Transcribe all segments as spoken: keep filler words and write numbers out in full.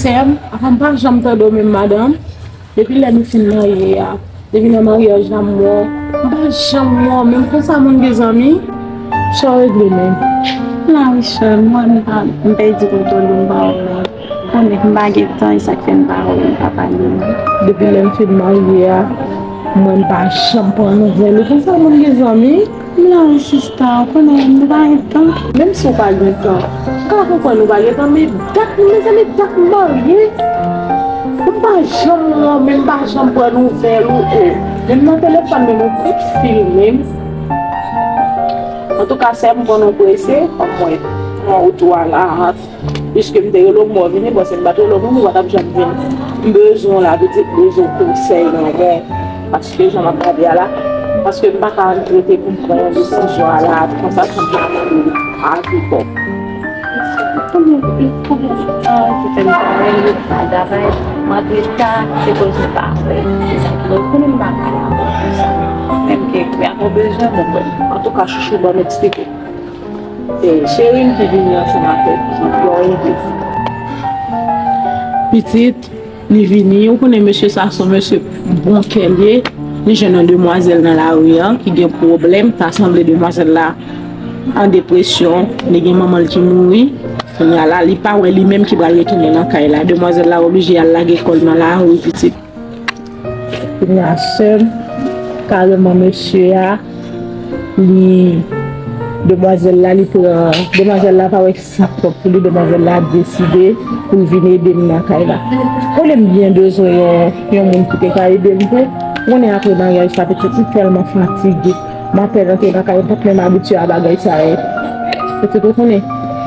Sè m, apa m pa janm tande w menm, madanm? Depi lè nou fin marye a, depi nan maryaj la m wè w, m pa janm wè w menm. Konsa moun gen zanmi? Sa w regle menm? La, Richard, mwen m pa, m pèdi kontwòl m pa wè w menm. Konnen m pa gen tan, e sa k fè m pa wè w, m pa pale menm. Depi lè m fin marye a, mwen m pa janm pran nouvèl ou. Konsa moun gen zanmi? M la wi sista, ou konnen nou pa gen tan. Menm si w pa gen tan, m ka konprann ou pa gen tan, men dat, mezanmi, dat m marye. M pa janm wè w, men m pa janm pran nouvèl ou, o. Menm nan telefòn, menm yon kout fil, menm. Antouka, sè m, pandan w prese, fò m wè, mwen wout ou a la. Piske m te rele w, m wè w vini, bon, si m pa t rele w menm, ou pa t ap janm vini. M bezwen w la, pitit, m bezwen konsèy nan men w. Paske jan m ap gade a la, paske m pa ka rete pou m pran yon desizyon a la, konsa, san m pa mande avi pa w. Konbyen, konbyen tan ki fè m pa wè w, m pa travay, m antre ta, se koz m pa wè w. Se sa ki fè w konnen m pa pale avè w konsa. Menm ke, men avan w bezwen, bon, bon. Antouka, chouchou, ban m eksplike w. E, cheri m ki vini ansanm avèk yon ide. Pitit, li vini, ou konnen mesye sa se yon mesye bon kè l ye, li jwenn yon demwazèl nan lari an ki gen pwoblèm, ta sanble demwazèl la an depresyon, li gen manman l ki mouri, kounye a la, li pa wè li menm ki pral retounen nan kay la. Demwazèl la oblije al lage kò l nan lari, pitit. Kounye a, sè m, kareman mesye a, li, demwazèl la, li pran, demwazèl la pa wè sa pwòp pou li, demwazèl la deside pou l vin ede m nan kay la. Konnen m byen bezwen yon, yon moun ki te ka ede m tou. Konnen apre maryaj sa, pitit, m tèlman fatige. M apèn antre nan kay, m pa t menm abitye a bagay sa yo. Pitit, ou konnen,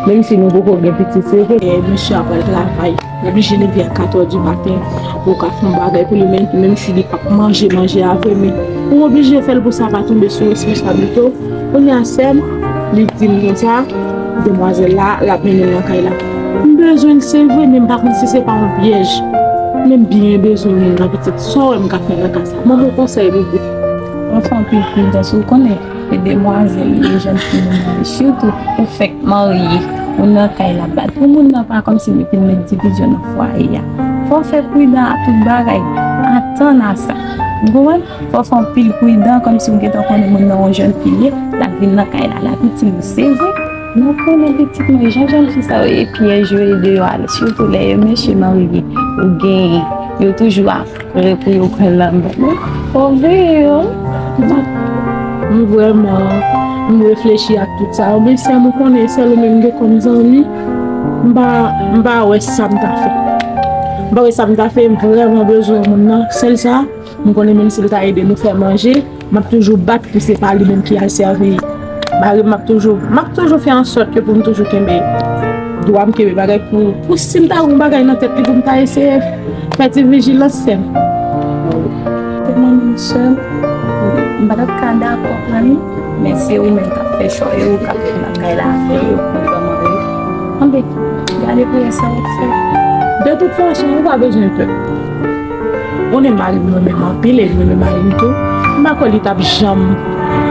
menm si nou poko gen pitit, se vre. E, mesye a pral travay. Li oblije leve a katè di maten pou w ka fè yon bagay pou li, menm, menm si li p ap manje, manje avè, men ou oblije fè l pou sa pa tonbe sou responsablite w. Kounye a, sè m, li di m konsa, demwazèl la, l ap mennen l nan kay la. M bezwen l, se vre, men m pa konn si se pa yon pyèj. Men m byen bezwen moun nan, pitit. Sa w wè m ka fè nan ka sa? Ban m yon konsèy, boubou. Anfen, anpil pridans, ou konnen. E demwazèl, e jèn fi moun nan, sitou ou fèk marye, ou nan kay la, bat pou moun nan, pa kòmsi li te met divizyon nan fwaye a. Fò w fè pridan a tout bagay, atann a sa. Ou konprann? Fò w fè anpil pridan, kòmsi ou gentan konnen moun nan yon jèn fi l ye, l ap vin nan kay la, l ap itil ou, se vre. Men w konnen pitit mwen, jan jèn fi sa yo ye, pyèj yo ye deyò a, sitou lè yo mesye marye, ou genyen, yo toujou ap Prè pou yo pran lanmè. Fò veye yo. M vrèman, m reflechi ak tout sa yo. Men sè m, ou konnen, sèl ou menm m gen kòm zanmi. M pa, m pa wè sa m ta fè. M pa wè sa m ta fè, m vrèman bezwen moun nan. Sèl sa, m konnen menm si l ta ede nou fè manje, m ap toujou bat pou se pa li menm ki al sèvi mari m. M ap toujou, m ap toujou fè an sòt ke pou m toujou kenbe dwa m, kenbe bagay pou, pou si m ta gen yon bagay nan tèt li pou m ta eseye fè ti vijilans, sè m. Te mande sè m, m pa t ap ka dakò pran li, men se ou menm k ap fè chwa yo, ou k ap fè lakay la, fè yo pou kòman yo. Anben, gade pou wè sa w ap fè. De tout fason, ou pa bezwen pè. Konnen mari m renmen m anpil e m renmen mari m tou. M pa kwè li t ap janm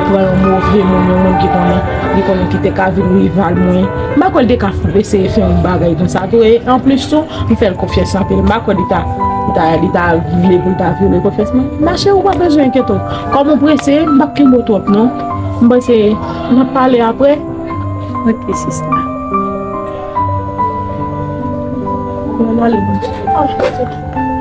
pran yon move moun, yon moun ki konnen, li konnen ki te ka vin rival mwen. M pa kwè li te ka eseye fè yon bagay konsa tou. E anplis tou, m fè l konfyans anpil. M pa kwè li ta, li ta, li ta vle pou l ta vyole konfyans mwen. Machè, ou pa bezwen enkyete w. Kòm ou prese, m p ap kenbe w twòp non. M panse n ap pale apre. Ok, sista. Mwen ale, bonjou.